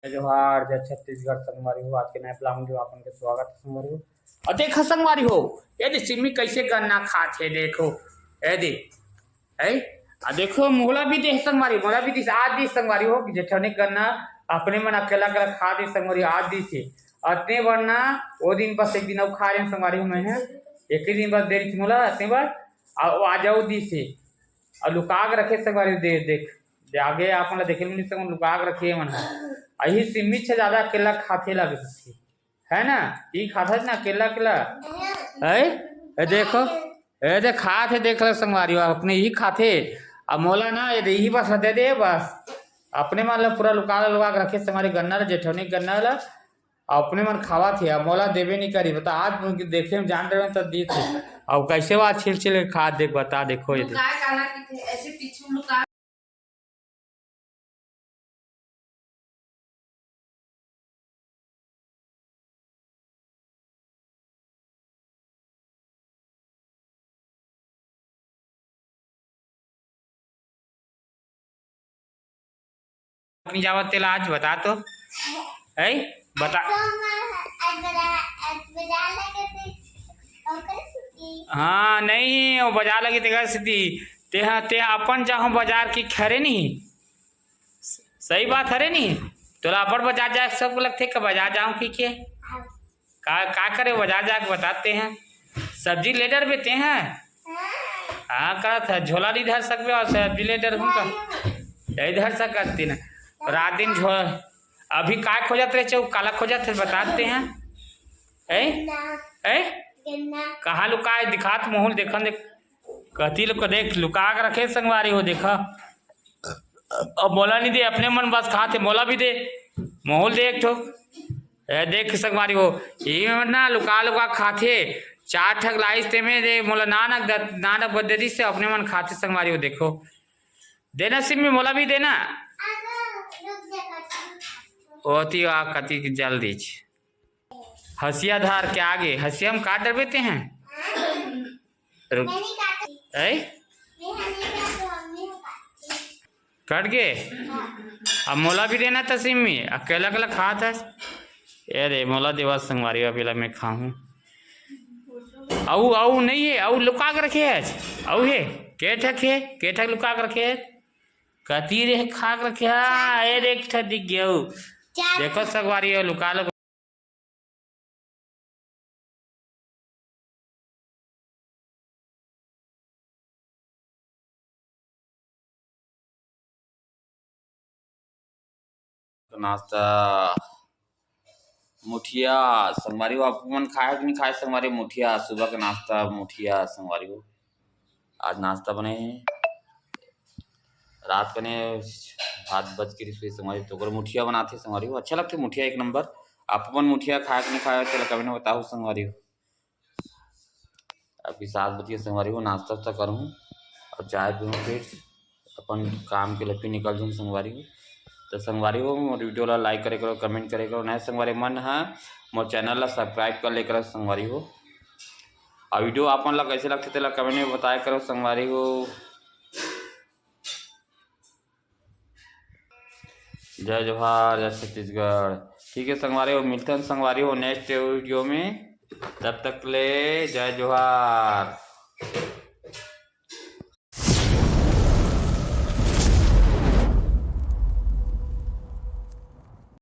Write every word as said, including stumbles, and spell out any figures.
जोहार, जय छत्तीसगढ़ संगवारी हो। आज के नए vlog में आप मन के स्वागत हे संगवारी हो। अउ देखो संगवारी हो, ये दे सिम्मी कैसे गन्ना खात हे, देखो, ये दे, है। अउ देखो मोला भी दे संगवारी, मोला भी दिस, आज दिस संगवारी हो, जेठौनी गन्ना अपने मन अकेला अकेला खा दे संगवारी, आज दिस हे। अतने बर ना, वो दिन बस एक दिन अउ खा रहे संगवारी हो मैं, एक ही दिन बस दे रही थी मोला, अतने बर, अउ आज अउ दिस हे। अउ लुका के रखे संगवारी हो, दे, देख, दे आगे आप मन ला देखे मिली संग लुका के रखे मन ह। अही सिम्मी छे ज्यादा अकेला खाथे लगथे, है ना? ई खाथे ना अकेला अकेला, है? ए देखो, ए दे खाथे, देख ले संगवारी हो, अपने ही खाथे। अब मोला ना ये दे, यही बस दे दे बस, अपने मन ला पूरा लुका लुका के रखे संगवारी, गन्ना ला, जेठौनी गन्ना ला, अपने मन खावत हे, अब मोला देबे नहीं करी। बता, आज देखे में जान रहे त दी थे। अब कैसे बात छिल छिल के खा देख, बता, देखो ये देख। लुकाए काला कहिथे, ऐसे पीछू लुका। नहीं जावत तेला आज बता तो, है? बता। हाँ, नहीं, वो बाजार लगे तेकर सेती। ते हा, ते अपन जाहूँ बाजार की खरे नहीं। सही बात हरे नहीं? तोला अपन बाजार जाए सब लगथे का बाजार जाऊँ की के? का, का करे बाजार जाके बताते हैं? सब्जी ले डरबे ते हैं? हाँ, करत है, झोला नहीं धर सकबे और सब्जी ले डरहूँ का? नहीं धर सकत तीन। रात दिन झो-, अभी का खोजत रहे, चौ काला खोजत है, बताते हैं। ए? ए? कहाँ लुका है? दिखात मोहूल देखन दे। कती लोग को देख, लुका के रखे संगवारी हो, देखा। अब मोला नहीं दे, अपने मन बस खाते, मोला भी दे, मोहूल दे एक ठो। ए, देख संगवारी हो, ये ना लुका लुका खाथे, चार ठक लाइस ते में दे, मोला नानक द-, नानक बद दे दिस, अपने मन खाथे संगवारी हो, देखो। देना सिम्मी, मोला भी देना। ओती आ कती के जल्दी छ। हसिया धार के आगे, हसिया में काट डरबे ते हैं। रुक। ऐ? कट गे? अब मोला भी देना त सिम्मी, अकेला अकेला खात है। ए रे, मोला देवा संगवारी, अभी ला मैं खाहूँ। अउ, अउ नहीं है, अउ लुका के रखे है। अउ है, के ठक है, के ठक लुका के रखे है। कती रे खा के रखे है, ए रे, एक ठक दिख गया। देखो संगवारी, ये लुका लो। नाश्ता मुठिया संगवारी हो, आप मन खाए कि नहीं खाए संगवारी हो? मुठिया, सुबह का नाश्ता मुठिया संगवारी हो। आज नाश्ता बने हे, रात बने भात बच के रहिस संगवारी हो, तो ओकर मुठिया बनाथे संगवारी हो। अच्छा लगथे मुठिया एक नंबर। आप मन मुठिया खाए कि नहीं खाए, चलो comment में बताओ संगवारी हो। अभी सात बजे संगवारी हो, नाश्ता वास्ता करहूँ और चाय पीहूँ, फिर अपन काम के लिए फिर निकल जाऊँ संगवारी हो। तो संगवारी हो, मोर video ला like करे करो, comment करे करो, नए संगवारी मन ह मोर channel ला subscribe कर ले करो संगवारी हो। और video आप मन ला कैसे लगथे तेला comment में बताया करो संगवारी हो। जय जोहार, जय छत्तीसगढ़। ठीक है संगवारी हो, मिलते हैं संगवारी हो next video में। तब तक ले जय जोहार।